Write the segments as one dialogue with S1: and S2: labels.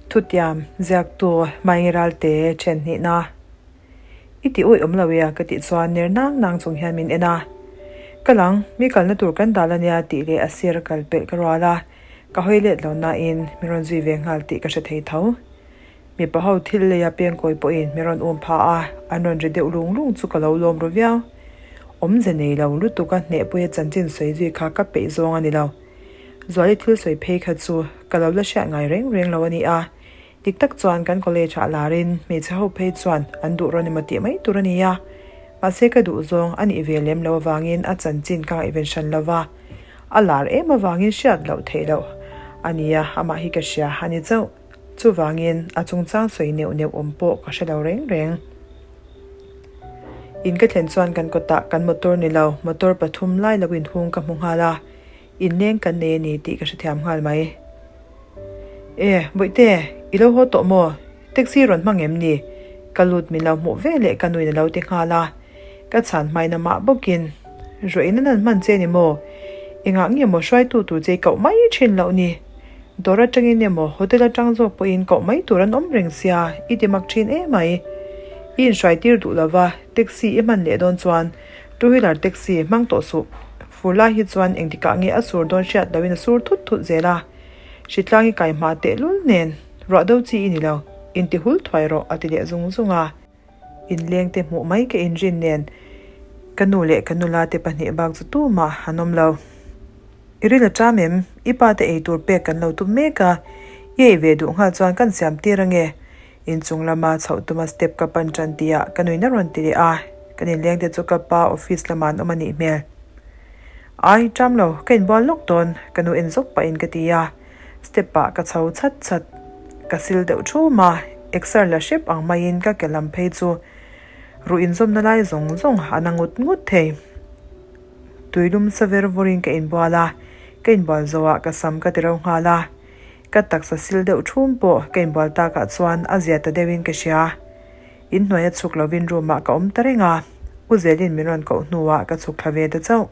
S1: Thutiam ziaktu Maengi Ralte then hnihna i ti uih awm lo ia ka tih chuan ner nang nang chung hian min en a. Ka lang, mi kalna tur kan dal ania tih leh a sir a kal pelh ka rual a, ka hawi let lo nain min rawn zui ve nghal tih ka hre thei tho. Mipa ho thil leia pengkawi pawhin min rawn um pha a, an rawn ri deuh lung lung chu ka lo lawm ru viau. Awmze nei lo lutuk a hnehpuia chanchin sawi zui kha ka peih zawng a ni lo. Zuali thil sawi phei kha chu ka lo la hriat ngai reng reng lo a ni a, dik tak chuan kan college ah larin hmeichhe ho phei chuan an duh rawn emaw tih mai tur a ni a, mahse ka duh zawng a nih ve lem lo avangin a chanchin ka ngaihven hran lo va, a lar em avangin hriat loh theih loh a ni a, amah hi ka hria a ni chauh. Chuvangin a chungchang sawi neuh neuh awm pawh ka hre lo reng reng. In ka thlen chuan kan kawtah kan motor ni lo, motor pathum lai lo inhung ka hmu nghal a, inleng kan nei a ni tih ka hrethiam nghal mai. E, Bawihte, i lo haw tawh maw? Taxi rawn hmang em ni? Ka lut min lo hmuh ve leh ka nuin a lo ti nghal a. Ka chhan hmain amah bawkin, Ruahin an han hman che ni maw? Engah nge maw hruaitu tur che i koh mai thin loh ni? Dawr atangin emaw hotel atang zawk pawhin koh mai tur an awm reng sia, i ti mak thin em mai. I inhruai tir duh lova, taxi i hman leh dawn chuan two wheeler taxi hmang tawh suh. Fur lai hi chuan engtikah nge a sur dawn hriat loin a sur thut thut zel a. Hritlang i kai hma tehlul nen, ruah do chi i ni lo, inti hul thuai rawh a ti leh zung zung a. Inleng te hmuh mai ka inrin nen ka nu leh ka nula te pahnih bak chu tumah an awm lo. I ril a ṭam em? I pa te ei tur pek kan lo tum mek a, i ei ve duh nghal chuan kan siam tir ange. Inchung lama chhoh tuma step ka pan ṭan tihah ka nuin a rawn ti leh a, kan inleng te chu ka pa office lamah an awm a nih hmel. Ai, ṭam lo, ka inbual lawk dawn, ka nu en zawk pahin ka ti a. Step ah ka chho chhat chhat, ka sil deuh thum a, exer la hrep ang maiin ka ke lam phei chu ruh inzawmna lai zawng zawng a na ngut ngut thei. Tuilum sa ver vawrin ka inbual a, ka inbual zawhah ka sam ka ti ro nghal a, ka taksa sil deuh thum pawh ka inbual takah chuan a zia ta deuhin ka hria. Inhnuai a chhuk lovin room ah ka awm ta reng a, U Zelin min rawn koh hnuah ka chhuk thla ve ta chauh.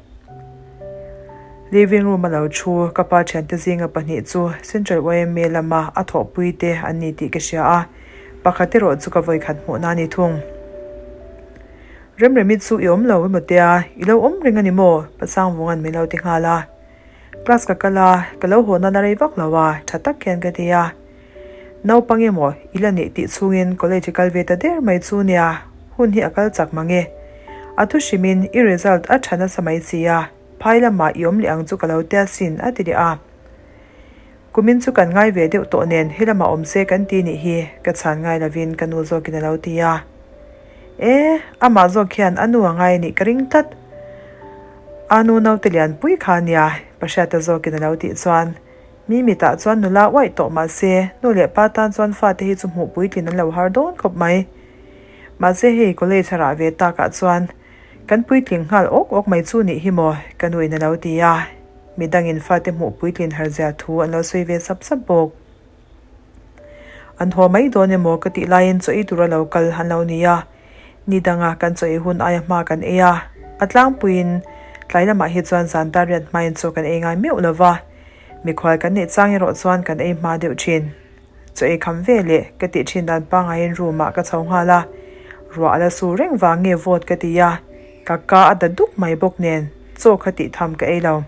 S1: Living room a lo thu, ka pa thiante zinga pahnih chu Central YMA lama a thawhpui te an ni tih ka hria a, pakhat erawh chu ka vawikhat hmuhna a ni thung. Remremi chu i awm lo emaw tia, i lo awm reng a ni maw? Pasangvunga'n min lo ti nghal a. Class ka kal a, ka lo haw nana rei vak lo a, tha tak hian ka ti a. Naupang emaw i la nih tih chhungin college i kal ve ta der mai chu nia, hun hi a kal chak mang e. A thu hrimin i result a tha nasa mai si a, phai lamah i awm leh ang chu ka lo tia sin a ti leh a. Kumin chu kan ngai ve deuh tawh nen he lamah awm se kan ti nih hi ka chhan ngai lovin ka nu zawkin a lo ti a. E, amah zawk hian a nu a ngai a nih ka ring tlat. A nu naute lianpui kha nia, Pahriata zawkin a lo tih chuan Mi mitah chuan nula uaih tawh mahse, nu leh pa tan chuan fate hi chu hmuh puitlin an lo har dawn khawp mai. Mahse hei college a rah ve takah chuan kan puitling nghal awk awk mai chu nih hi maw ka nuin a lo ti a, midangin fate hmuh puitlin har zia thu an lo sawi ve sap sap bawk. An haw mai dawn emaw ka tih laiin chaw ei tur a lo kal an lo ni a, ni danga kan chaw ei hun aia hma kan ei a, a tlangpuiin tlai lamah hi chuan zan dar riat hmain chaw kan ei ngai meuh lo va, mikhual kan neih chang erawh chuan kan ei hma deuh thin. Chaw ei kham ve leh ka tih thin dan pangaiin room ah ka chho nghal a, ruah a la sur reng vang nge vawt ka ti a, ka ka a da duk mai bawk nen chaw kha tih tham ka ei lo.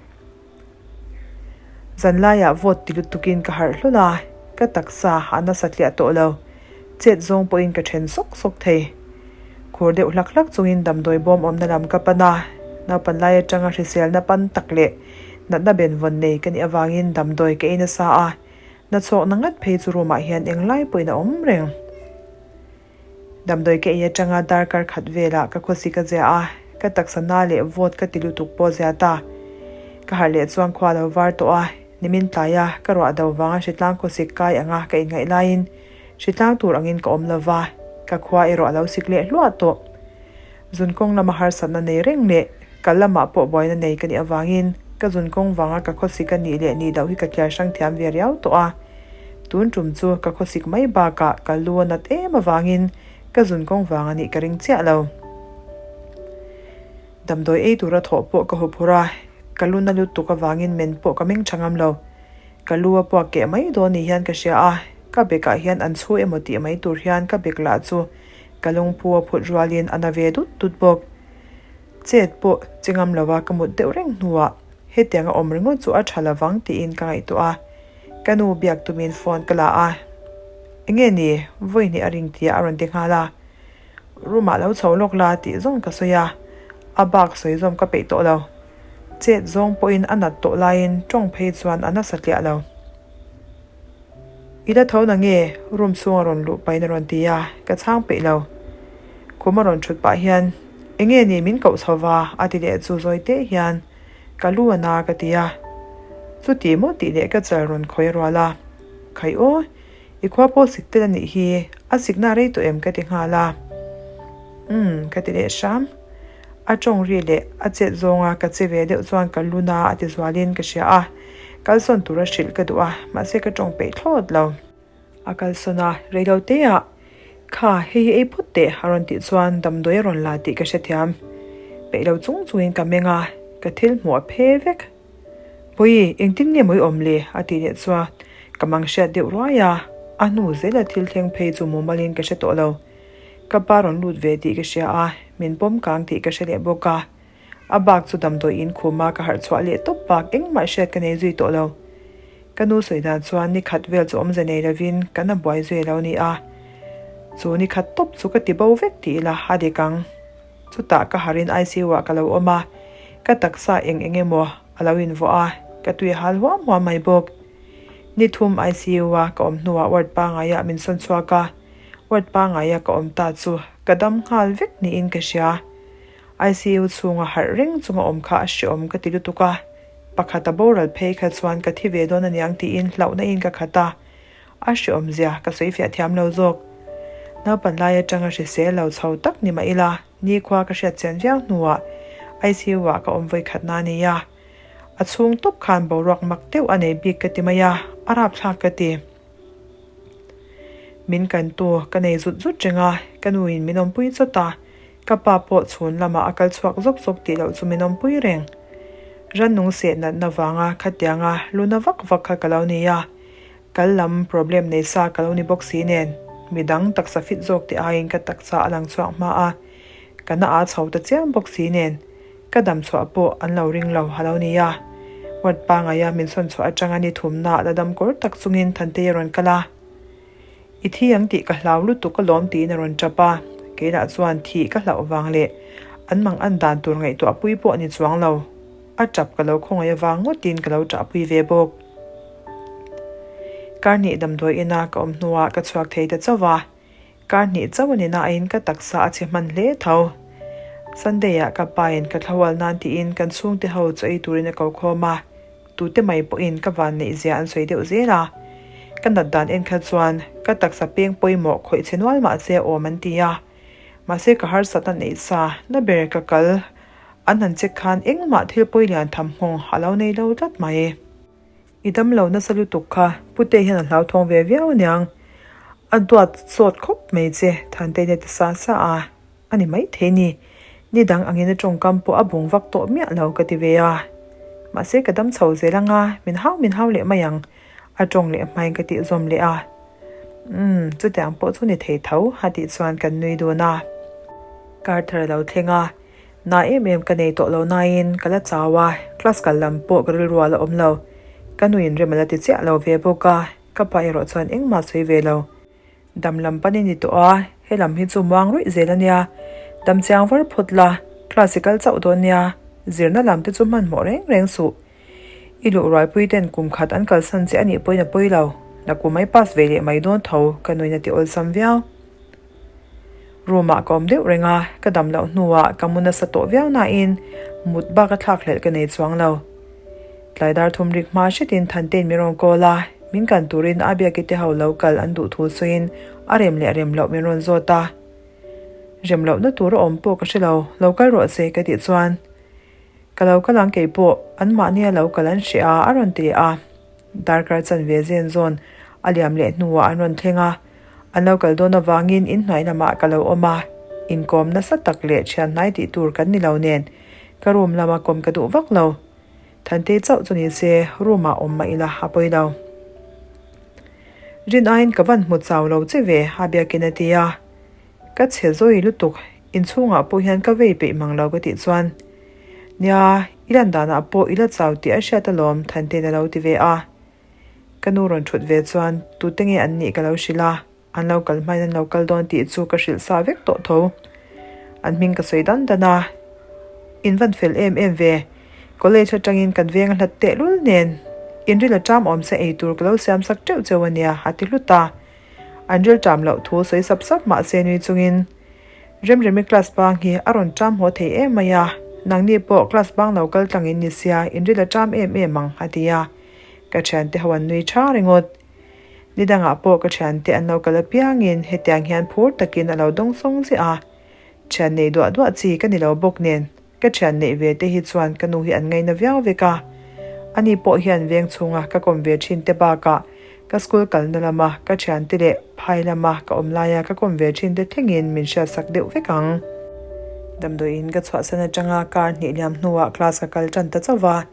S1: Zan laiah vawt ti lutukin ka harh hlawl a, ka taksa a nasa tliah tawh lo. Chet zawng pawhin ka then sawk sawk thei. Khur deuh hlak hlak chungin damdawi bawm awmna lam ka pan a, naupan lai atanga hriselna pan tak leh natna benvawn nei ka nih avangin damdawi ka ei nasa a, nachhawkna ngat phei chu room ah hian englai pawhin a awm reng. Damdawi ka ei atanga darkar khat velah ka khawsi ka zia a, ka taksa na leh vawt ka ti lutuk pawh zia ta. Ka harh leh chuan khua lo var tawh a, nimin tlai a, ka ruah do vanga hritlang khawsik kai anga ka inngaih laiin hritlang tur angin ka awm lova, ka khua erawh a lo sik leh hluah tawh. Zun kawng lama harsatna nei reng leh kal lamah pawh buaina nei ka nih avangin ka zun kawng vanga ka khawsik a nih leh nih loh hi ka tliar hrang thiam ve riau tawh a. Tun tum chu ka khawsik mai bakah ka lu a nat em avangin ka zun kawng vang a nih ka ring chiah lo. Damdawi ei tura thawh pawh ka huphur a, ka lu na lutuk avangin men pawh ka meng tha ngam lo. Ka lu a puak keh mai dawn ni hian ka hria a. Ka bekah hian an chhu emaw tih mai tur hian ka bek lah chu ka lungphu a phut rualin a na ve dut dut bawk. Chet pawh che ngam lova ka mut deuh reng hnuah hetiang a awm ringawt chu a tha lovang tiin ka ngaihtuah a. Ka nu biak tumin phone ka la a, Enge ni, vawi hnih a ring tia a rawn ti nghal a. Room ah lo chho lawk la tih zawng ka sawi a, a bak sawi zawm ka peih tawh lo. Chet zawng pawhin a nat tawh laiin tawng phei chuan a nasa tliah lo. I la tho na nge? Room chhung a rawn luh pahin a rawn ti a, ka chhang peih lo. Khum a rawn thut pah hian, Enge ni min koh chho va? a ti leh chu zawi teh hian ka lu a na ka ti a. Chuti maw tih leh ka chal rawn khawi a rual a, Khaih aw, I khua pawh sik tel a nih hi, a sikna rei tawh em ka ti nghal a. Umm, ka ti leh hram. A tawng ri leh a chet zawnga ka che ve deuh chuan ka lu na a ti zualin ka hria a, kalsawn tura hrilh ka duh a, mahse ka tawng peih thlawt lo. A kalsawn a, reilo te ah, Kha, hei hi ei phawt teh a rawn tih chuan damdawi a rawn la tih ka hrethiam. Peih lo chung chungin ka meng a, ka thil hmuh a phe vek. Bawi, engtin nge mawi awm le? a tih leh chuan ka mang hriat deuh ruai a, a hnu zela thil thleng phei chu mumalin ka hre tawh lo. Ka pa rawn lut ve tih ka hria a, min pawm kang tih ka hre leh bawk a. A bak chu damdawi in khuma ka harh chhuah leh tawp bak engmah hriat ka nei zui tawh lo. Ka nu sawi dan chuan ni khat vel chu awmze nei lovin kan a buai zui a lo ni a. Chu ni khat tawp chu ka ti bo vek tih ila a dik ang. Chutah ka harin ICU ah ka lo awm a, ka taksa eng eng emaw a lo invuah a, ka tui a hal huam huam mai bawk. Ni thum ICU a ka awm hnuah ward pangaiah min sawn chhuak a, ward pangaia ka awm ta chu ka dam nghal vek niin ka hria. ICU chhunga harh reng chunga awm kha a hreawm ka ti lutuk a, pakhat a boral phei kha chuan ka thi ve dawn aniang tiin hlauhna in ka khat a, A hreawm zia ka sawi fiah thiam lo zawk. Naupan lai atanga hrisel lo chho tak ni mah ila, nikhua ka hriat chian viau hnuah ICU ah ka awm vawi khatna a ni a. A chhung tawp khan boruak mak deuh a nei bik ka ti mai a, a rapthlak ka ti. Min kantu ka nei zut zut reng a, ka nuin min awmpui chawt a, Ka pa pawh chhun lamah a kal chhuak zawk zawk tih loh chu min awmpui reng. Rannung seh natna vanga khatianga lu na vak vak kha ka lo ni a, kal lam problem nei sa ka lo ni bawk si nen, midang taksa fit zawk tih aiin ka taksa a lang chhuak hma a, ka na a chho ta chiam bawk si nen, ka dam chhuah pawh an lo ring lo a lo ni a. Ward pangaia min sawn chhuah atanga ni thumna la dam kawr tak chungin Thantei a rawn kal a. I thi ang tih ka hlau lutuk alawm tiin a rawn tap a, keilah chuan thih ka hlauh vang leh an mang an dan tur ngaihtuah pui pawh a ni chuang lo. A tap ka lo khawngaih avang ngawtin ka lo tah pui ve bawk. Kar hnih damdawi ina ka awm hnuah ka chhuak thei ta chauh a, kar hnih chauh a ni nain ka taksa a chhe hman hle tho. Sunday ah ka pain ka thlahual nan tiin kan chhungte ho chaw ei turin a ko khawm a, Tute mai pawhin ka van neih zia an sawi deuh zel a, ka nat dan en kha chuan ka taksa peng pawimawh khawih che nual mah se awm an ti a, mahse ka harsatna neih sa na ber ka kal an han check khan engmah thil pawi lian tham nghawng a lo nei lo tlat mai. I dam lo nasa lutuk kha Pute hian a hlauthawng ve viau aniang, a duat sawt khawp mai che Thantei-in a ti sa sa a. A ni maithei ni. Ni dang angin a tawngkam pawh a bung vak tawh miah lo ka ti ve a. Mahse ka dam chho zel anga min hau min hau leh mai ang a tawng leh hmain ka tih zawm leh a. Umm, chutiang pawh chu ni thei tho a tih chuan kan nui dun a. Kar thar a lo thleng a, na em em ka nei tawh lo nain ka la chau a, class kal lam pawh ka rilru a la awm lo. Ka nuin rem a la ti chiah lo ve bawk a, ka pa erawh chuan engmah sawi ve lo. Dam lam pan i ni tawh a, he lam hi chu muang ruih zel a nia. Dam chiang var phawt la, class i kal chauh dawn nia, zirna lam te chu hmanhmawh reng reng suh. I luh rualpui ten kum khat an kalsan che a nih pawhin a pawi lo, na kum mai pass ve leh mai dawn tho ka nuin a ti awlsam viau. Room ah ka awm deuh reng a, ka dam loh hnuah ka mu nasa tawh viau nain mut bak a thlak hlelh ka nei chuang lo. Tlai dar thum rik hma hretin Thantein min rawn call a, min kan turin a biaki te ho lo kal an duh thu sawiin a rem leh rem loh min rawn zawt a. Rem lohna tur a awm pawh ka hre lo, lo kal rawh se ka tih chuan ka lo kal ang keipawh anmahnia lo kal an hreh a a rawn ti leh a. Darkar chanve zen zawn a liam leh hnuah an rawn thleng a, an lo kal dawn avangin inhnuai lamah ka lo awm a, inkawm nasa tak leh thian hnai tih tur kan ni lo nen ka room lama kawm ka duh vak lo. Thantei chauh chu ni se room ah awm mah ila a pawi lo. Rin aiin ka van hmu chau lo che ve, a biakin a ti a. Ka chhe zawi lutuk, inchhungah pawh hian ka vei peih mang lo ka tih chuan, Nia, i lan danah pawh i la chau tih a hriat alawm, Thantein a lo ti ve a. Ka nu rawn thut ve chuan tute nge an nih ka lo hrilh a, an lo kal hmain an lo kal dawn tih chu ka hrilh sa vek tawh tho. An hming ka sawi dan dan a, In van fel em em ve, college atangin kan veng a hlat tehlul nen, in ril a ṭam awm se ei tur ka lo siam sak ṭeuh cheu a nia, a ti hlut a. An ril ṭam loh thu sawi sap sap mah se nui chungin, Remremi class bang hi a rawn ṭam haw thei em mai a, nangni pawh class bang lo kal tlangin ni sia, in ril a ṭam em em ang, a ti a. Ka thiante ho an nui tha ringawt. Ni dangah pawh ka thiante an lo kal apiangin hetiang hian phur takin a lo dawng sawng ziah a. Thian nei duah duah chi ka ni lo bawk nen ka thian neih ve te hi chuan ka nu hi an ngaina viau vek a. Ani pawh hian veng chhunga ka kawm ve thin te bakah ka school kalna lama ka thiante leh phai lama ka awm laia ka kawm ve thin te thlengin min hriatsak deuh vek ang. Damdawiin ka chhuahsan atanga kar hnih liam hnuah class ka kal tan ta chauh va.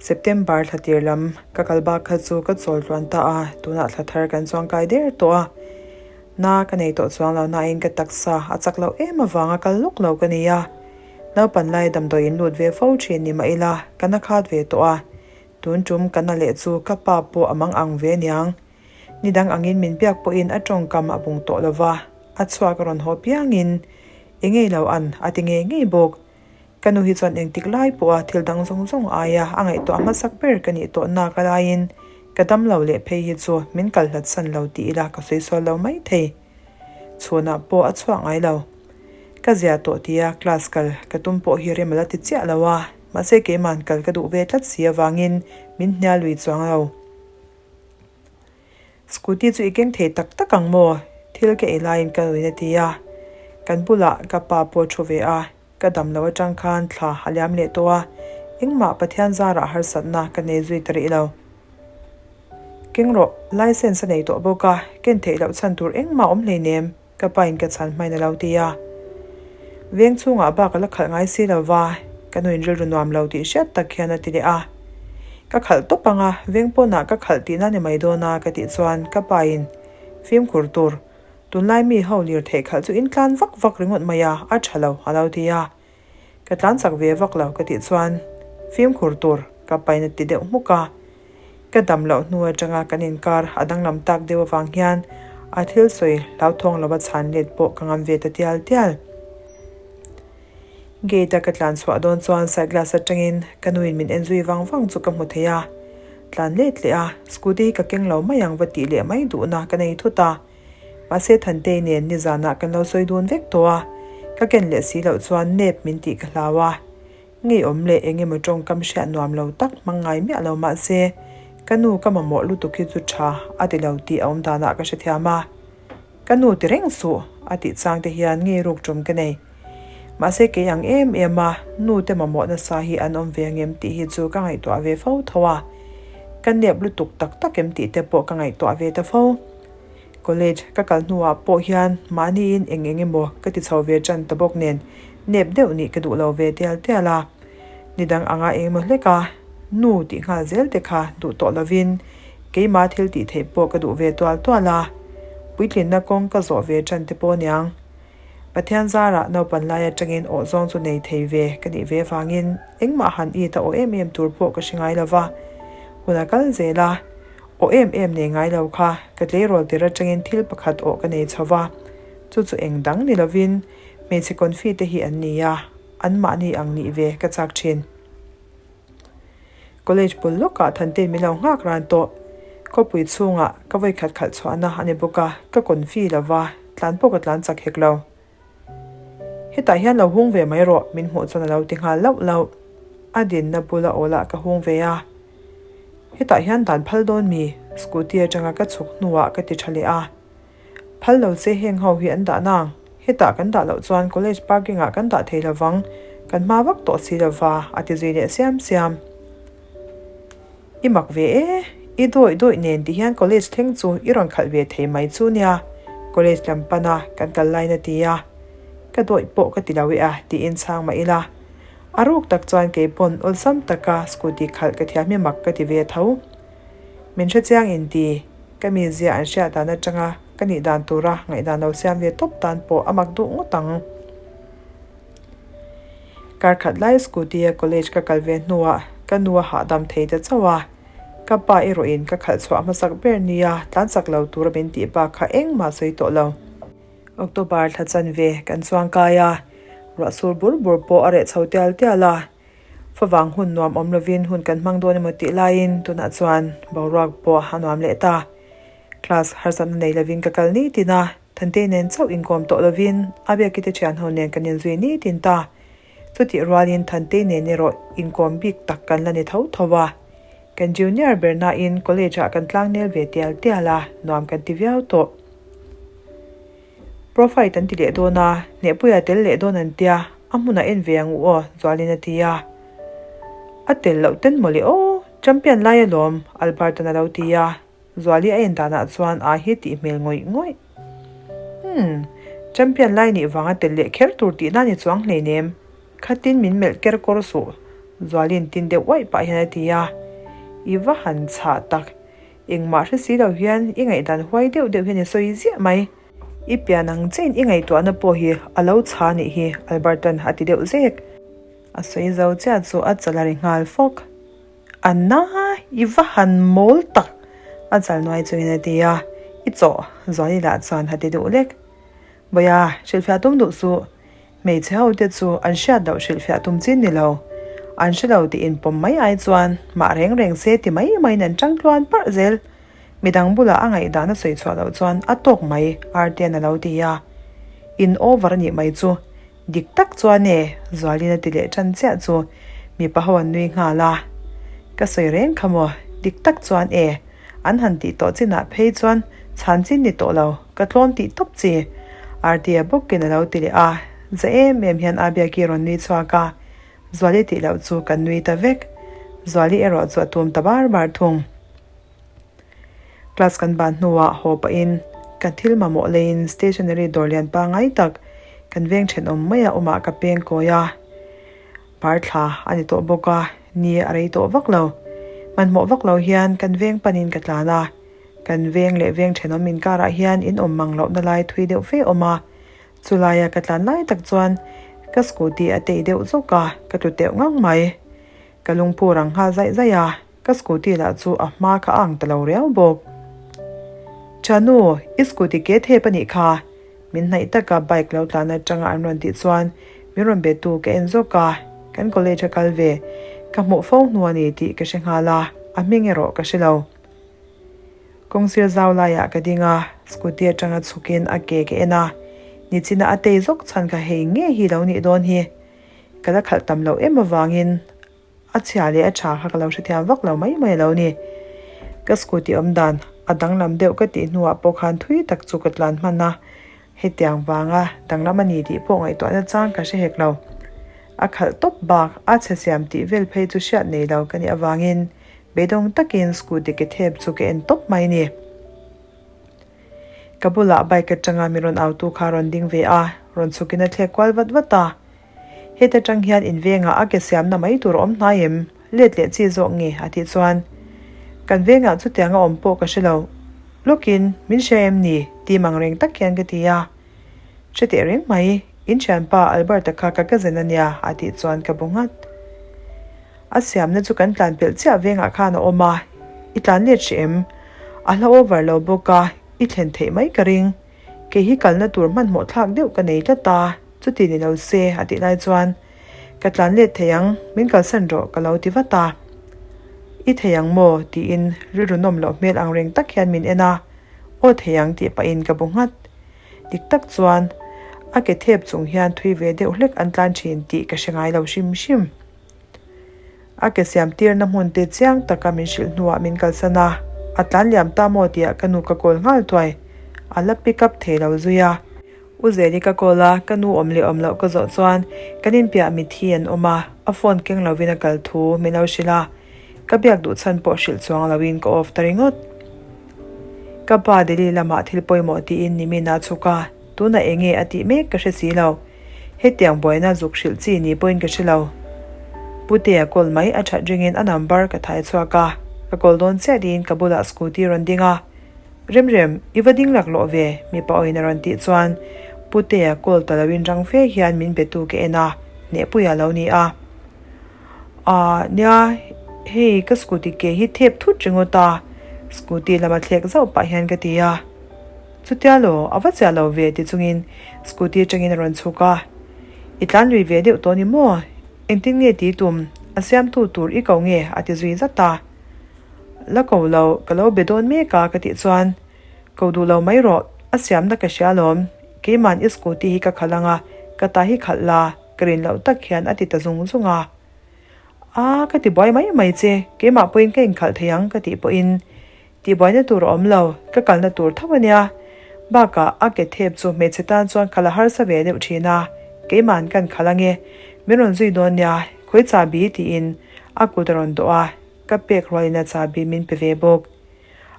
S1: September thla tir lam ka kal bak kha chu ka chawl tluan ta a, tunah thla thar kan chuangkai der tawh a. Na ka nei tawh chuang lo nain ka taksa a chak loh em avanga kal lawk lo ka ni a. Naupan lai damdawiin lut ve fo thin ni mah ila ka na khat ve tawh a. Tun tum ka na leh chu ka pa pawh a mang ang ve aniang. Ni dang angin min biak pawhin a tawngkam a bung tawh lova, a chhuak a rawn haw piangin i ngei lo an a ti ngei ngei bawk. Ka nu hi chuan engtik lai pawha thil dang zawng zawng aia a ngaihtuah hmasak ber ka nih tawh nak a laiin ka dam lo leh phei hi chu min kal hlat san lo tih ila ka sawi sual lo mai thei. Chhunah pawh a chhuak ngai lo. Ka zia tawh tia class kal ka tum pawh hi rem a la ti chiah lo a, mahse keiman kal ka duh ve tlat si avangin min hnial lui chuang lo. Scooty chu i keng thei tak tak ang maw? Thil ka ei laiin ka nuin a ti a. Kan bulah ka pa pawh thu ve a, ka dam lo atang khan thla a liam leh tawh a, engmah Pathian zarah harsatna ka nei zui ta rih lo. Keng rawh, license a nei tawh bawk a, ken theih loh chhan tur engmah awm hleinem. Ka pain ka chhan hmain a lo ti a. Veng chhungah bak a la khalh ngai si lo va, ka nuin rilru nuam lo tih hriat tak hian a ti leh a. Ka khalh tawp ang a, veng pawnah ka khalh tihna ni mai dawn a ka tih chuan ka pain fimkhur tur, tunlai mi ho lirtheih khalh chu in tlan vak vak ringawt mai a, a tha lo a lo ti a. Ka tlan chak ve vak lo ka tih chuan fimkhur tur ka pain a ti deuh hmuk a. Ka dam loh hnu atanga kan inkar a danglam tak deuh avang hian a thil sawi hlauthawng lova chhan let pawh ka ngam ve ta tial tial. Gate a ka tlan chhuah dawn chuan side glass atangin ka nuin min en zui vang vang chu ka hmu thei a. Tlan let leh a, scooty hi ka keng lo mai ang va tih leh mai duhna ka nei thut a. Mahse Thantei nen nizanah kan lo sawi dun vek tawh a, ka ken leh si loh chuan nep min tih ka hlau a. Ngeiawm leh eng emaw tawngkam hriat nuam lo tak hmang ngai miah lo mahse ka nu ka mamawh lutuk hi chu tha a ti lo tih a awm danah ka hrethiam a. Ka nu ti reng suh a tih chang te hian ngei ruk tum ka nei. Mahse kei ang em em a nu te mamawh nasa hi an awm ve angem tih hi chu ka ngaihtuah ve fo tho a. Ka nep lutuk tak tak em tih te pawh ka ngaihtuah ve ta fo. College ka kal hnuah pawh hian mahniin eng eng emaw ka ti chho ve tan ta bawk nen nep deuh nih ka duh lo ve tial tial a. Ni dang anga eng emaw hlek a, nu tih nghal zel te kha duh tawh lovin keima thil tih theih pawh ka duh ve tual tual a. Puitlinna kawng ka zawh ve tan te pawh aniang. Pathian zarah naupan lai atangin awh zawng chu nei thei ve ka nih ve vangin engmah han it a awh em em tur pawh ka hre ngai lova. Hun a kal zel a. Aw em em nei ngai lo kha, ka tleirawl tir atangin thil pakhat aw ka nei chho va, chu chu eng dang ni lovin hmeichhe confi te hi an ni a, anmahni ang nih ve ka chak thin. College bul lawkah Thantein min lo nghak ran tawh. Khawpui chhungah ka vawikhat khalh chhuahna a ni bawk a, ka confi lo va, tlan pawh ka tlan chak hek lo. Hetah hian lo hung ve mai rawh, min hmuh chuan a lo ti nghal lauh lauh. A dinna bula awlah ka hung ve a. Hetah hian dan phal dawn mi? Scooty atanga ka chhuk hnuah ka ti tha leh a. Phal lo che heng ho hi an dah nang. Hetah kan dah loh chuan college parking ah kan dah thei lovang, kan hma vak tawh si lova, a ti zui leh siam siam. I mak ve e, i dawih dawih nen ti hian college thleng chu i rawn khalh ve thei mai chu nia, college lam pana kan kal lain a ti a. Ka dawih pawh ka ti lo e a tiin chhang mah ila. A ruk tak chuan kei pawn awlsam taka scooty khalh ka thiam hi mak ka ti ve tho. Min hrechiang in ti. Ka mizia an hriat dan atanga ka nih dan tura ngaihdan lo siam ve tawp tan pawh a mak duh ngawt ang. Kar khat lai scooty a college ka kal ve hnuah ka nu a hahdam thei ta chauh a, ka pa erawhin ka khalh chhuah hmasak ber nia tlan chak lo tura min tih bak kha engmah sawi tawh lo. October thla chanve kan chuang kai a, ruah sur bur bur pawh a reh chho tial tial a, favang hun nuam awm lovin hun kan hmang dawn emaw tih laiin tunah chuan boruak pawh a nuam leh ta. Class harsatna nei lovin ka kal nitin a, Thantei nen chauh inkawm tawh lovin a biakite thianho nen kan inzui nitin ta. Chutih rualin Thantei nen erawh inkawm bik tak kan la ni tho tho a. Kan junior ber nain college ah kan tlangnel ve tial tial a, nuam kan ti viau tawh. Profile an ti leh dawn a, Hnehpuia tel leh dawn an tia, a hmunah en ve ang u aw, Zualin a ti a. A tel loh ten mawle aw, champion lai alawm, Alberta'n a lo ti a. Zuali a en danah chuan a hi tih hmel ngawih ngawih. Umm, champion lai nih vanga tel leh kher tur tihna ni chuang hleinem. Khatin min melh ker kawr suh, Zuali'n tin deuh uaih pah hian a ti a. I va han chhah tak. Engmah hre si lo hian i ngaihdan huai deuh deuh hian i sawi ziah mai. I pian ang chiahin i ngaihtuahna pawh hi a lo chha nih hi, Alberta'n a ti deuh zek. A sawi zo chiah chu a chal a ri nghal fawk. A na, i va han mawl tak! A chal nuai chungin a ti a, I chawh, Zuali lah chuan a ti duh lek. Bawia, hrilhfiah tum duh suh. Hmeichhe ho te chu an hriat loh hrilhfiah tum chin ni lo. An hre lo tih inpawm mai ai chuan mah reng reng se ti mai maiin an tang tluan parh zel. Midang bulah a ngaihdan a sawi chhuah loh chuan a tawk mai, Artean a lo ti a. In over a nih mai chu. Dik tak chuan e, Zualin a ti leh tan chiah chu mipa ho an nui nghal a. Ka sawi reng kha maw, dik tak chuan e, an han tih tawh chinah phei chuan chhan chin ni tawh lo, ka tlawm tih tawp chi. Artie bawkin a lo ti leh a, za em em hian Abiaki rawn nui chhuak a, Zuali tih loh chu kan nui ta vek. Zuali erawh chu a tum ta bar bar thung. Class kan ban hnuah haw pahin ka thil mamawh leiin stationery dawr lian pangngai tak kan veng thenawm maia awmah ka peng kawi a, par thla a ni tawh bawk a, ni a rei tawh vak lo. Hmanhmawh vak lo hian kan veng panin ka tlan a, kan veng leh veng thenawm inkarah hian in awm mang lohna lai thui deuh fe awm a, chulaia ka tlan lai tak chuan ka scooty a tei deuh zawk a, ka tlu teuh ngang mai. Ka lungphu rang nghal zaih zaih a. Ka scooty lah chu a hma kha a ang ta lo riau bawk. Chanu, i scooty ke thep a nih kha. Min hnaih taka bike lo tlan atanga an rawn tih chuan min rawn be tu ka en zawk a, kan college a kal ve ka hmuh fo hnu a ni tih ka hre nghal a, a hming erawh ka hre lo. Kawngsir zau laiah ka ding a, scooty atanga chhukin a ke ka en a, nichina a tei zawk chhan kha hei ngei hi lo nih dawn hi. Ka la khalh tam loh em avangin A chhia leh a tha kha ka lo hrethiam vak lo mai mai a lo ni. Ka scooty awm dan a danglam deuh ka tih hnuah pawh khan thui tak chu ka tlan hman a, hetiang vanga danglam a ni tih pawh ngaihtuahna chang ka hre hek lo. A khalh tawp bak a chhe siam tih vel phei chu hriat nei lo ka nih avangin beidawng takin scooty ke thep chu ka en tawp mai ni. Ka bulah bike atanga mi rawn autu kha a rawn ding ve a, rawn chhukin a thlek kual vat vat a. Heta tang hian in vengah a ke siamna mai tur a awm hnai em? Let leh chi zawk nge? a tih chuan, Kan vengah chutianga awm pawh ka hre lo. Lawkin, min hria em ni? ti mang reng tak hian ka ti a. Hre teh reng mai, in thianpa Albert-a kha ka cousin a nia, a tih chuan ka bu nghat. A siamna chu kan tlan pelh chiah vengah khan a awm a, i tlan let hrih em? A hla over lo bawk a, i thlen theih mai ka ring. Kei hi kalna tur hmanhmawh thlak deuh ka nei tlat a, chuti ni lo se a tih lai chuan ka tlan let thei ang, min kalsan rawh ka lo ti vat a. I thei ang maw? tiin rilru nawm loh hmel ang reng tak hian min en a, aw thei ang tih pahin ka bu nghat. Dik tak chuan a ke thep chung hian thui ve deuh hlek an tlan thin tih ka hre ngai lo hrim hrim. A ke siam tirna hmun te chiang taka min hrilh hnuah min kalsan a, a tlan liam ta maw tihah ka nu ka call nghal thuai. A la pick up thei lo zui a. U Zeli ka call a, ka nu awm leh awm loh ka zawh chuan kan inpiah mithi an awm a, a phone keng lovin a kal thu min lo hrilh a. Ka biak duh chhan pawh hrilh chuang loin ka off ta ringawt. Ka pa Delhi lamah thil pawimawh tiin nimin a chhuk a, tunah eng nge a tih mek ka hre si lo. Hetiang buaina zuk hrilh chi ni pawhin ka hre lo. Putea call mai a that ringin a number ka thai chhuak a, ka call dawn chiah tiin ka bulah scooty rawn ding a. Remrem, i va ding laklawh ve, mipa awin a rawn tih chuan Putea call ta loin rang fe hian min betu ka en a, hnehpuia lo ni a. Aaa, nia, hei ka scooty ke hi thep thut ringawt a, scooty lama thlek zauh pah hian ka ti a. Chutia law, a va chiah lo ve ti chungin scooty atangin a rawn chhuk a. I tlan lui ve deuh tawh ni maw? Engtin nge ti tum? A siamtu tur i ko nge? a ti zui zat a. La ko lo, ka lo be dawn mek a ka tih chuan, Ko duh lo mai rawh, a siamna ka hria alawm, keima'n i scooty hi ka khalh ang a, ka ta hi khalh la, ka rin loh tak hian a ti ta zung zung a. A, ka ti buai mai mai che, keimah pawhin ka inkhalh thei ang ka tih pawhin Tihbuaina tur a awm lo, ka kalna tur tho a nia. Bakah a ke thep chu hmeichhe tan chuan khalh a harsa ve deuh thin a, keima'n kan khalh ange, min rawn zui dawn nia, khawi chahbi tiin a kut a rawn dawh a, ka pek rualin a chahbi min pe ve bawk.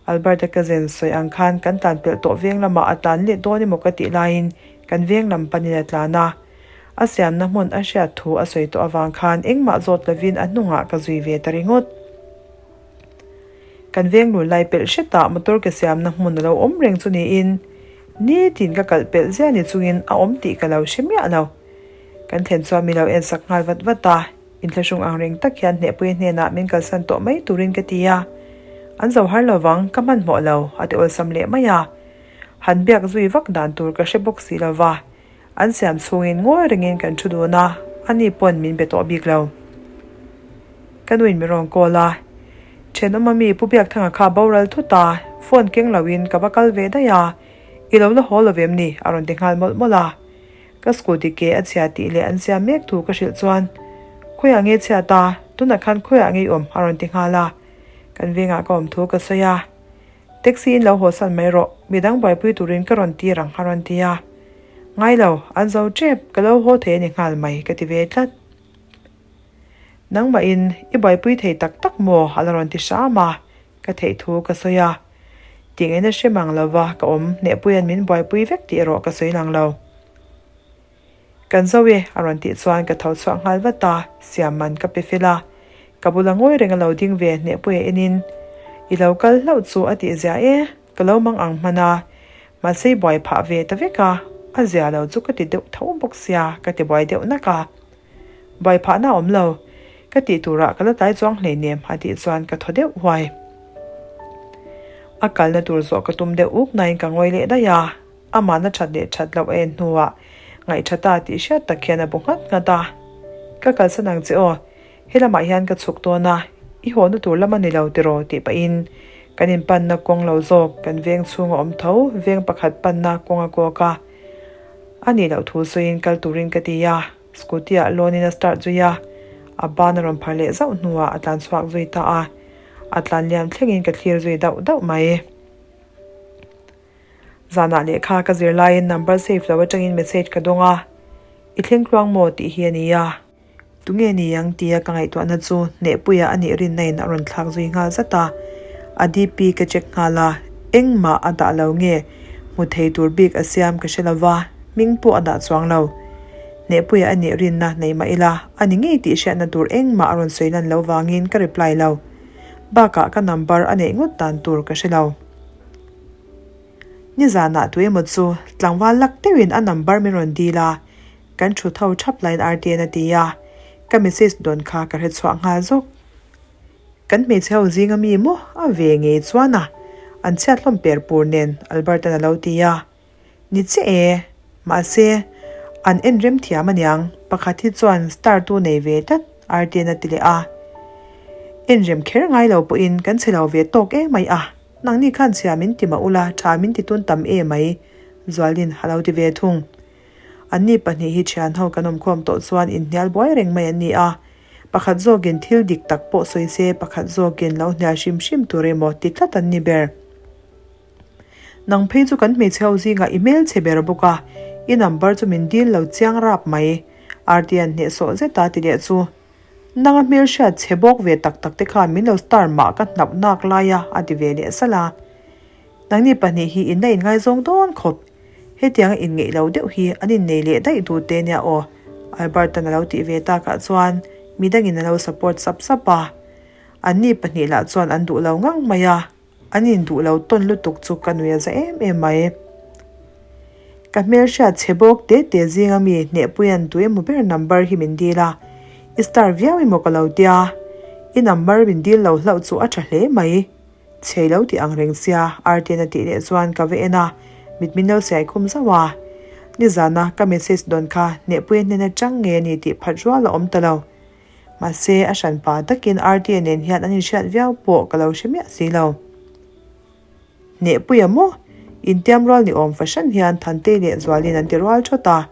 S1: Albert-a cousin sawi ang khan kan tlan pelh tawh veng lamah a tlan let dawn emaw ka tih laiin kan veng lam panin a tlan a, a siamna hmun a hriat thu a sawi tawh avang khan engmah zawt lovin a hnungah ka zui ve ta ringawt. Kan veng lun lai pelh hretah motor ke siamna hmun a lo awm reng chu niin nitin ka kalh pelh ziah ni chungin a awm tih ka lo hre miah lo. Kan thlen chuan mi lo en sak nghal vat vat a, inthlahrung ang reng tak hian hnehpuia hnenah min kalsan tawh mai turin ka ti a, an zo har lo vang, ka hmanhmawh lo a ti awlsam leh mai a. Han biak zui vak dan tur ka hre bawk si lo va. An siam chhungin ngawi rengin kan thu dun a, ani pawn min be tawh bik lo. Ka nuin mi rawn call a, Thenawma mi Pu Biakthanga kha boral thut a, phone keng loin ka va kal ve daih a, i lo la haw lo vem ni? a rawn ti nghal mawlh mawlh a. Ka scooty ke a chhia tih leh an siam mek thu ka hrilh chuan, Khawiah nge chhiat a, tunah khan khawiah nge i awm? a rawn ti nghal a. Kan vengah ka awm thu ka sawi a. Taxi in lo haw san mai rawh, midang buaipui turin ka rawn tir ang a rawn ti a. Ngai lo, an zo tep, ka lo haw thei a ni nghal mai ka ti ve tlat. Nangmahin i buaipui thei tak tak maw a la rawn ti hram a, ka theih thu ka sawi a. Tih ngaihna hre mang lova ka awm, hnehpuia'n min buaipui vek tih erawh ka sawi lang lo. Kan zo e, a rawn tih chuan ka tho chhuak nghal vat a, siam man ka pe fel a. Ka bula ngawi reng a lo ding ve hnehpuia enin, I lo kal hlauh chu a tih zia e, ka lo mang ang hman a. Mahse i buai phah ve ta vek a, a zia lo chu ka ti deuh tho bawk sia, ka ti buai deuh nak a. Buai phahna a awm lo, ka tih turah ka la tlai chuang hleinem a tih chuan ka thaw deuh huai. A kalna tur zawh ka tum deuh uk nain ka ngawi leh daih a. Amahna that leh that loh a en hnuah ngaih ta tih hriat tak hian a bu nghat nghat a. Ka kalsan ang che aw, he lamah hian ka chhuk dawn a, i hawhna tur lam a ni lo tiraw tih pahin kan inpanna kawng lo zawk kan veng chhunga awm tho veng pakhat panna kawng a kawk a. A nih loh thu sawiin kal turin ka ti a, scooty ah lawn in a start zui a, a ban a rawn phar leh zauh hnuah a tlan chhuak zui ta a, a tlan liam thlengin ka thlir zui dauh dauh mai. Zanah lehkha ka zir laiin number save lo atangin message ka dawng a, I thleng tluang maw tih hi a ni a. Tunge ni ang tia ka ngaihtuahna chu hnehpuia a nih rinna in a rawn thlak zui nghal zat a. A DP ka check nghal a, engmah a dah lo nge hmu thei tur bik a siam ka hre lo va, hming pawh a dah chuang lo. Hnehpuia a nih rinna nei mah ila, a ni ngei tih hriatna tur engmah a rawn sawi lan lo vangin ka reply lo. Bakah ka number a neih ngawt dan tur ka hre lo. Nizanah tu emaw chu tlangval lak deuhin a number min rawn dil a, kan thu tho thap laiin RTN a ti a, ka message dawn kha ka hre chhuah nghal zawk. Kan hmeichhe ho zinga mi maw a ve ngei chuan a, an chhiat hlawm per pur nen Albert-a'n a lo ti a. Ni chiah e, mahse an en rem thiam aniang, pakhat hi chuan star tu nei ve tlat RTN a ti leh a. En rem kher ngai lo pawhin kan chhe lo ve tawk emai a. Nangni khan chhia min ti mah ula, tha min ti tun tam e mai, Zualin a lo ti ve thung. Anni pahnih hi thian ho kan awmkhawm tawh chuan inhnial buai reng mai an ni a, pakhat zawkin thil dik tak pawh sawi se pakhat zawkin lo hnial hrim hrim tur emaw ti tlat an ni ber. Nang phei chu kan hmeichhe ho zingah i hmelchhe ber bawk a, i number chu min dil lo chiang rap mai, Artian hnehsawh zeta ti leh chu. Nanga hmelhriat chhe bawk ve tak tak te khan min lo star mah ka hnap nak lai a, a ti ve leh salh a. Nangni pahnih hi in la inngaizawng dawn khawp. Hetianga inngeih lo deuh hi an innei leh daih duh te nia aw, Albert-a'n a lo tih ve takah chuan midangin a lo support sap sap a. Anni pahnih lah chuan an duh lo ngang mai a. An induh lo tawn lutuk chu ka nui a za em em mai. Ka hmelhriat chhe bawk te te zinga mi hnehpuia'n tu emaw ber number hi min dil a, i star viau emaw ka lo tia, i number min dil lo hlauh chu a tha hle mai. Chhei lo tih ang reng sia Artian a tih leh chuan ka va en a, mit min lo siai khum zauh a. Nizana ka message dawn kha hnehpuia hnen atang ngei a ni tih phat rual a awm ta lo. Mahse a hranpa takin Artia nen hian an inhriat viau pawh ka lo hre miah si lo. Hnehpuia maw? Intiam rual ni awm fahran hian Thantei leh Zualin an ti rual thawt a.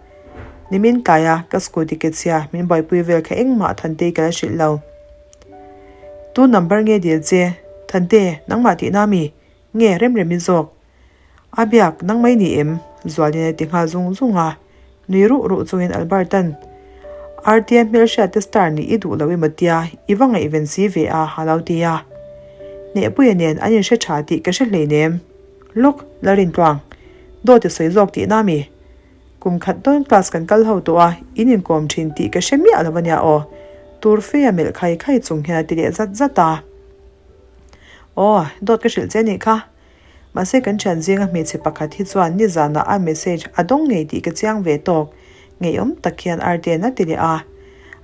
S1: Nimin tlaia ka scooty ke chhia min buaipui vel kha engmah Thantei ka la hrilh lo. Tu number nge dil che? Thante, nangmah tihna mi? Nge Remremi zawk? A biak, nang mai ni em? Zualin a ti nghal zung zung a. Nui ruh ruh chungin Alberta'n, Artia hmelhriat te star nih i duh lo emaw tia i va ngaihven si ve a a lo ti a. Hnehpuia nen an inhre tha tih ka hre hleinem. Lawk, Lalrintluang, dawt i sawi zawk tihna mi? Kum khat dawn class kan kal ho tawh a, in inkawm thin tih ka hre miah lo ania aw. Tur fe a melh khai khai chung hian a ti leh zat zat a. Aw, dawt ka hrilh che nih kha. Mahse kan thian zinga hmeichhe pakhat hi chuan nizanah a message a dawng ngei tih ka chiang ve tawk. Ngeiawm tak hian Arden a ti leh a.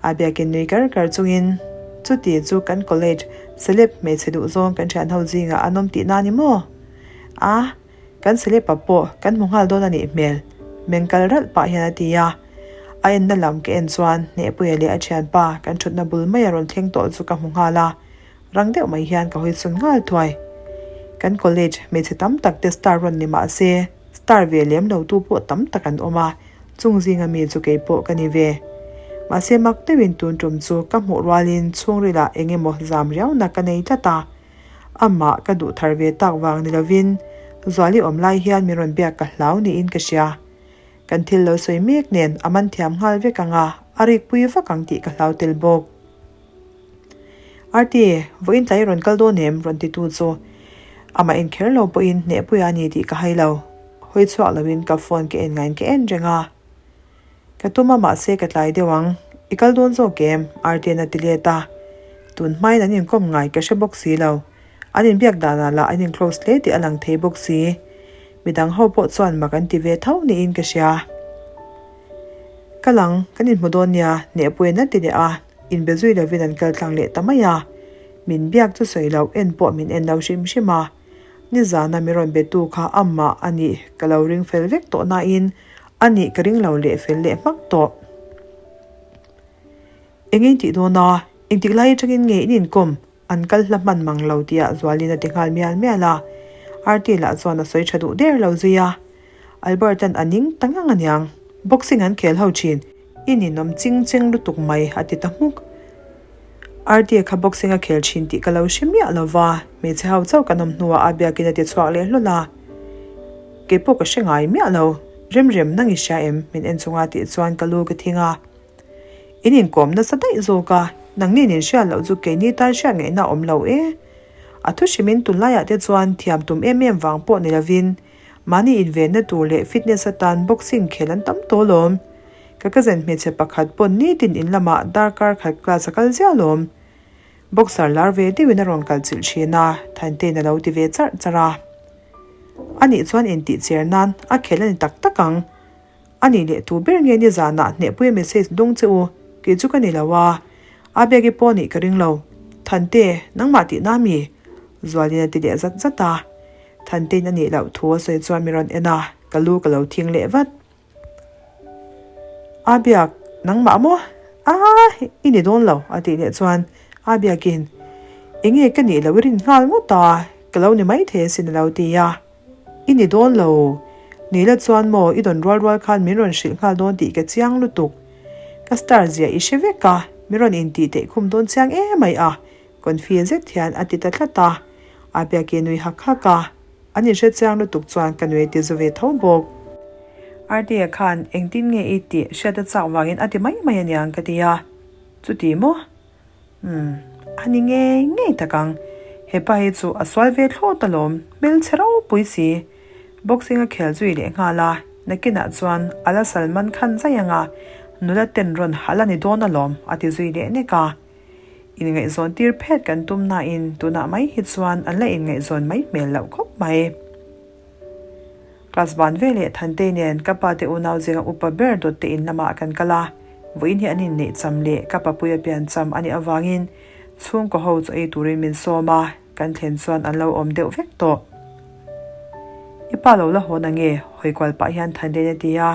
S1: A biakin nui kar kar chungin, Chuti chu kan college celeb hmeichhe duhzawng kan thian ho zingah an awm tihna ni maw? A, kan celeb-a pawh kan hmu nghal dawn a nih hmel, meng kal ralh pah hian a ti a. A enna lam ka en chuan Hnehpuia leh a thianpa kan thutna bul maia rawn thleng tawh chu ka hmu nghal a. Rang deuh mai hian ka hawi chhun nghal thuai. Kan college hmeichhe tam tak te star rawn ni mah se, star ve lem lo tu pawh tam tak an awm a, chung zinga mi chu kei pawh ka ni ve. Mahse mak deuhin tun tum chu ka hmuh rualin chhungrilah eng emaw zam riauna ka nei tlat a. Amah ka duh thar ve tak vang ni lovin Zuali awm lai hian min rawn biak ka hlau niin ka hria. Kan thil lo sawi mek nen a man thiam nghal vek ang a, a rikpui vak ang tih ka hlau tel bawk. Arti, vawiin tlai rawn kal dawn em? rawn titu chu amah en kher lo pawhin hnehpuia a ni tih ka hai lo. Hawi chhuak loin ka phone ka en ngaiin ka en reng a. Ka tum a mahse ka tlai deuh ang. I kal dawn zawk em? Arti'n a ti let a. Tun hmain an inkawm ngai ka hre bawk si lo. An inbiak danah lah an in-close hle tih a lang thei bawk si. Midang ho pawh chuan mak an ti ve tho niin ka hria. Kal ang, kan inhmu dawn nia, hnehpuiin a ti leh a. Inbe zui lovin an kal tlang leh ta mai a, min biak chu sawi loh en pawh min en lo hrim hrim a. Nizana mi rawn betu kha amah a nih ka lo ring fel vek tawh nain a nih ka ring lo leh fel leh hmak tawh. Eng in tih dawn a, engtik lai atangin nge in inkawm? An kal hla hman mang lo tih ah Zualin a ti nghal mial mial a, Artie lah chuan a sawi tha duh der lo zui a. Albert-a'n a ning ta ngang aniang, boxing an khel ho thin. I ninawm ching cheng lutuk mai a ti ta hmuk. Artie kha boxing a khel thin tih ka lo hre miah lo va, hmeichhe ho chauh kan awm hnuah a biakin a ti chhuak leh hlawl a. Kei pawh ka hre ngai miah lo, Remrem nang i hria em? min en chunga tih chuan ka lu ka thing a. In inkawm nasa daih zawk a, nangni nin hriat loh chu keini tan hriat ngaihna a awm lo e. A thu hrimin tunlaiah te chuan thiam tum em em vang pawh ni lovin Mahni invenna tur leh fitness atan boxing khel an tam tawh alawm. Ka cousin hmeichhe pakhat pawn nitin in lamah darkar khat class a kal ziah alawm. Boxer lar ve deuhin a rawn kal chilh thin a, Thantein a lo ti ve charh charh a. Anih chuan intih cher nan a khel a ni tak tak ang. A nih leh tu ber nge nizanah hnehpuia message dawng che u, kei chu ka ni lo a, a bag i pawh nih ka ring lo. Thante, nangmah tihna mi? Zualin a ti leh zat zat a. Thantein a nih loh thu a sawi chuan mi rawn en a, ka lu ka lo thing leh vat. A biak, nangmah maw? Aaa, i ni dawn lo, a tih leh chuan a biakin, Enge ka nih loh i rin nghal ngawt a, ka lo ni maithei asin a lo ti a. I ni dawn lo. Nila chuan maw i dawn rual rual khan min rawn hrilh nghal dawn tih ka chiang lutuk. Ka star zia i hre vek a, min rawn intih theih khum dawn chiang emai a, confi zet hian a ti ta tlat a. A biak i nui hak hak a, an inhre chiang lutuk chuan ka nui ti zu ve tho bawk. Artie khan engtin nge i tih hriat a chak vangin a ti mai mai aniang ka ti a, chuti maw? Umm, a ni ngei ngei tak ang. Hepa hi chu a sual ve thlawt alawm, hmelchhe ropui si. Boxing a khel zui leh nghal a, nakinah chuan a la Salman Khan zai anga nula ten rawn hal a ni dawn alawm a ti zui leh nek a. Inngaihzawn tir phet kan tum nain tunah mai hi chuan an la inngaihzawn mai hmel loh khawp mai. Class ban veleh Thantei nen ka pa te unau zinga upa ber dawt te in lamah kan kal a, vawiin hi an inneih cham leh ka papuia pian cham a nih avangin chhungkaw ho chu ei turin min sawm a, kan thlen chuan an lo awm deuh vek tawh. I pa lo la hawn ange, hawikual pah hian Thantei'n a ti a.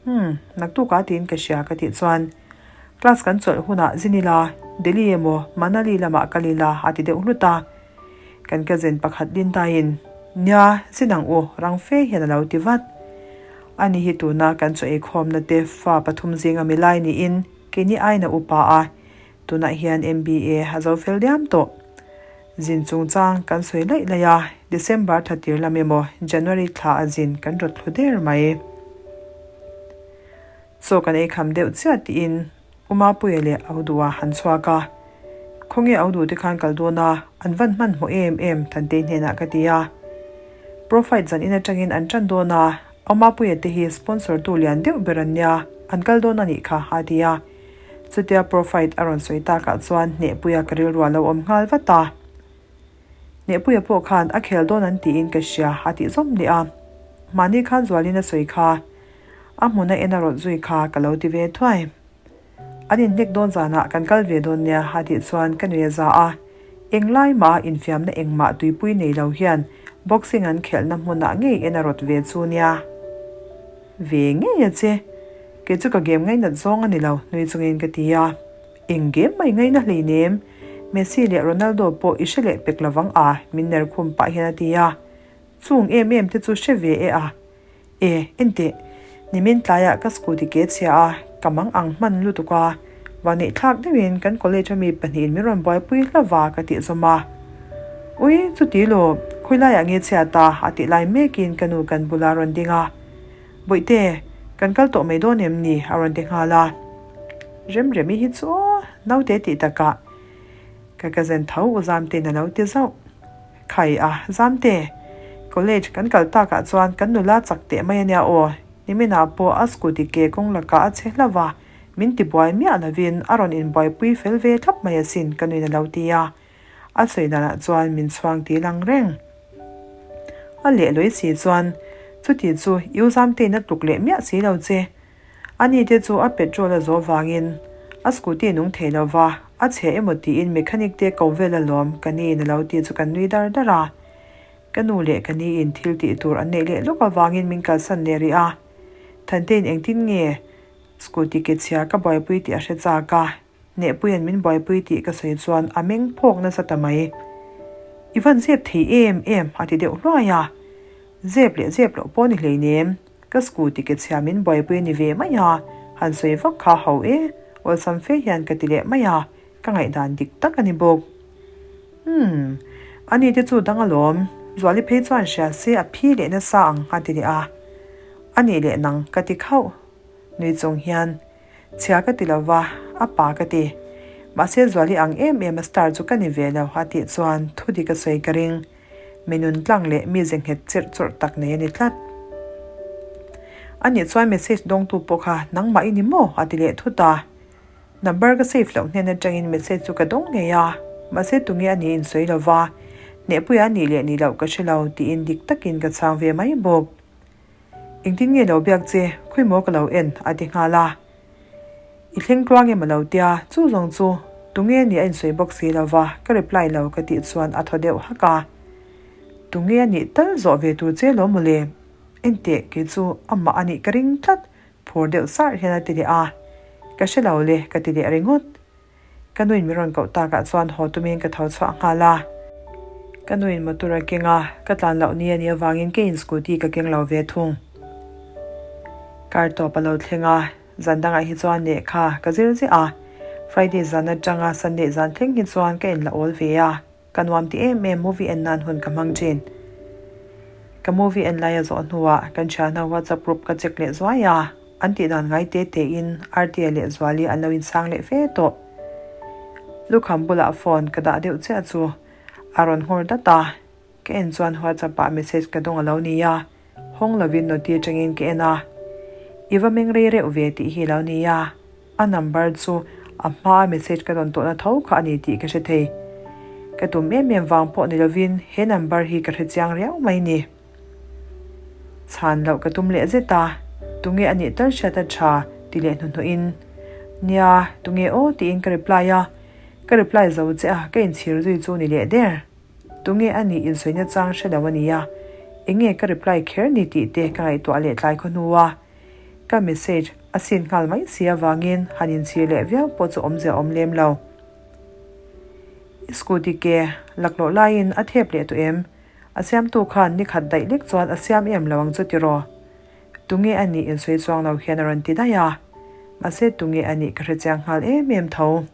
S1: Umm, naktukah tiin ka hria ka tih chuan class kan chawlh hunah zin ila, Delhi emaw Manali lamah kal ila a ti deuh hlut a. Kan cousin pakhat Lindaiin, Nia, zin ang u, rang fe hian a lo ti vat. Ani hi tuna kan chaw eikhawmna te fa pathum zinga milai niin keini aiin a upa a, tunah hian MBA a zo fel diam tawh. Zin chungchang kan sawi laih laih a, December thla tir lam emaw January thla a zin kan rawt thlu der mai. Chaw kan ei kham deuh chiah tiin U Mapuia leh Auduha han chhuak a, Khawnge Auduh te khan kal dawn a, an van hmanhmawh em em Thantei hnenah ka ti a. Profite zan in atangin an tan dawn a, U Mapuia te hi sponsor tu lian deuh ber an nia, an kal dawn a nih kha a ti a. Chutia Profite a rawn sawi takah chuan Hnehpuia ka rilru a lo awm nghal vat a. Hnehpuia pawh khan a khel dawn an tiin ka hria a tih zawm leh a. Mahni khan Zualin a sawi kha, a hmuna en a rawt zui kha ka lo ti ve thuai. An inhnek dawn zanah kan kal ve dawn nia a tih chuan ka nui a za a. Englai mah a infiamna engmah tuipui nei lo hian boxing an khelhna hmunah ngei en a rawt ve chu nia. Ve ngei a che. Kei chu ka game ngainat zawng a ni lo, nui chungin ka ti a. Eng game mai ngaina hleinem, Messi leh Ronaldo pawh i hre leh pek lovang a, min ner khum pah hian a ti a. Chung em em te chu hre ve e a. E, enteh, nimin tlaiah ka scooty ke chhia a, ka mang ang hman lutuk a. Vanneih thlak deuhin kan college ami pahnihin min rawn buaipui hlauh a ka tih zawm a. Ui, chuti law, khawilaiah nge chhiat a? a tih lai mekin ka nu kan bula rawn ding a. Bawihte, kan kal tawh mai dawn em ni? a rawn ti nghal a. Remremi hi chu aw, naute tih takah ka cousin tho u Zamtein a lo ti zauh. Khai a, Zamte, college kan kal takah chuan kan nula chak teh mai ania aw, niminah pawh a scooty ke kawng lakah a che hlauh a, min ti buai miah lovin a rawn inbuaipui fel ve thlap mai asin ka nuin a lo ti a. A sawi danah chuan min chhuang ti lang reng. A lehlawi si chuan, Chuti chu i u Zamtein a tluk leh miah si lo che. Ani te chu a petrol a zawh vangin a scooty nung thei lo va, a chhe emaw tiin mechanic te ko vel alawm ka niin a lo ti chu kan nui dar dar a. Ka nu leh ka niin thil tih tur an neih leh lawk avangin min kalsan leh rih a. Thantein engtin nge scooty ke chhia ka buaipui tih a hre chak a. Hnehpuia'n min buaipui tih ka sawi chuan a meng phawk nasa ta mai. I van zep thei em em a ti deuh hluai a. Zep leh zep loh pawh ni hleinem, ka scooty ke chhia min buaipui a ni ve mai a, han sawi vak kha ho e, awlsam fe hian ka ti leh mai a, ka ngaihdan dik tak a ni bawk. Umm, ani te chu dang alawm, Zuali phei chuan hria se a phi leh nasa ang a ti leh a. A nih leh nang ka ti khauh. Nui chung hian. Chhia ka ti lo va, a pa ka ti. Mahse Zuali ang em em a star chu ka ni ve lo a tih chuan thu dik a sawi ka ring. Mi nun tlang leh mi ze nghet chirh chawrh tak nei a ni tlat. A nih chuan message dawngtu pawh kha nangmah i ni maw? a ti leh thut a. Number ka save loh hnen atangin message chu ka dawng ngei a, mahse tunge a nih insawi lo va, hnehpuia a nih leh nih loh ka hre lo tiin dik takin ka chhang ve mai bawk. Engtin nge lo biak che, khawi maw ka lo en, a ti nghal a. I thleng tluang em a lo tia, chu zawng chu tunge nih a insawi bawk si lo va, ka reply lo ka tih chuan a thaw deuh hak a. Tunge a nih tal zawh ve tur che lo mawle, enteh kei chu amah a nih ka ring tlat, phur deuh sarh hian a ti leh a. Ka hre lo le, ka ti leh ringawt. Ka nuin min rawn koh takah chuan haw tumin ka tho chhuah nghal a. Ka nuin motor a keng a, ka tlan loh ni a nih avangin keiin scooty ka keng lo ve thung. Kar tawp a lo thleng a, zan dangah hi chuan lehkha ka zir ziah a. Friday zan atanga Sunday zan thleng hi chuan ka inla awl ve a. Ka nuam ti em em movie en nan hun ka hmang thin. Ka movie en lai a zawh hnuah kan thianho WhatsApp group ka check leh zuai a, an tih dan ngai te te in Artie leh Zuali an lo insang leh fe tawh. Lukham bulah phone ka dah deuh chiah chu a rawn nghawr dat a, ka en chuan WhatsApp ah message ka dawng a lo ni a, hawng lovin noti atangin ka en a, I va meng rei reuh ve tih hi a lo ni a. A number chu A hmaa message ka dawn tawhna tho kha a ni tih ka hre thei. Ka tum em em vang pawh ni lovin he number hi ka hre chiang riau mai ni. Chhan loh ka tum leh zet a, tunge a nih tal hriat a tha ti leh hnuhnawhin, Nia, tunge aw tiin ka reply a, ka reply zo che a, ka inchhir zui chu ni leh der. Tunge a nih insawi nachang hre lo a nia, enge ka reply kher ni tih te ka ngaihtuah leh tlai khaw hnu a, ka message a sin nghal mai si avangin han inchhir leh viau pawh chu awmzia awm lem lo. I scooty ke laklawh laiin a thep leh tawh em? A siamtu khan ni khat daih lek chuan a siam em lo ang chu tiraw? Tunge a nih insawi chuang lo hian a rawn ti daih a, mahse tunge a nih ka hre chiang nghal em em tho.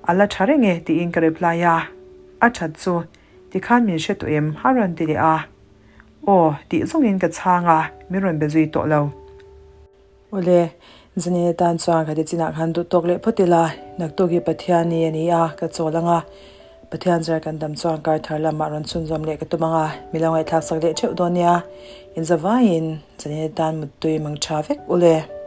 S1: A la tha reng e tiin ka reply a, a that chu tikhan min hre tawh em a rawn ti leh a, aw tih zawngin ka chhang a, min rawn be zui tawh lo. Awle, Zanin atan chuan ka ti chinah khan duh tawk leh phawt ila, naktuk hi Pathian ni a ni a, ka chawl ang a, Pathian zar kan dam chuan kar thar lamah rawn chhunzawm leh ka tum ang a, mi lo ngaihthlak sak leh theuh dawn nia, inzavaiin Zanin atan muttui mang tha vek ule.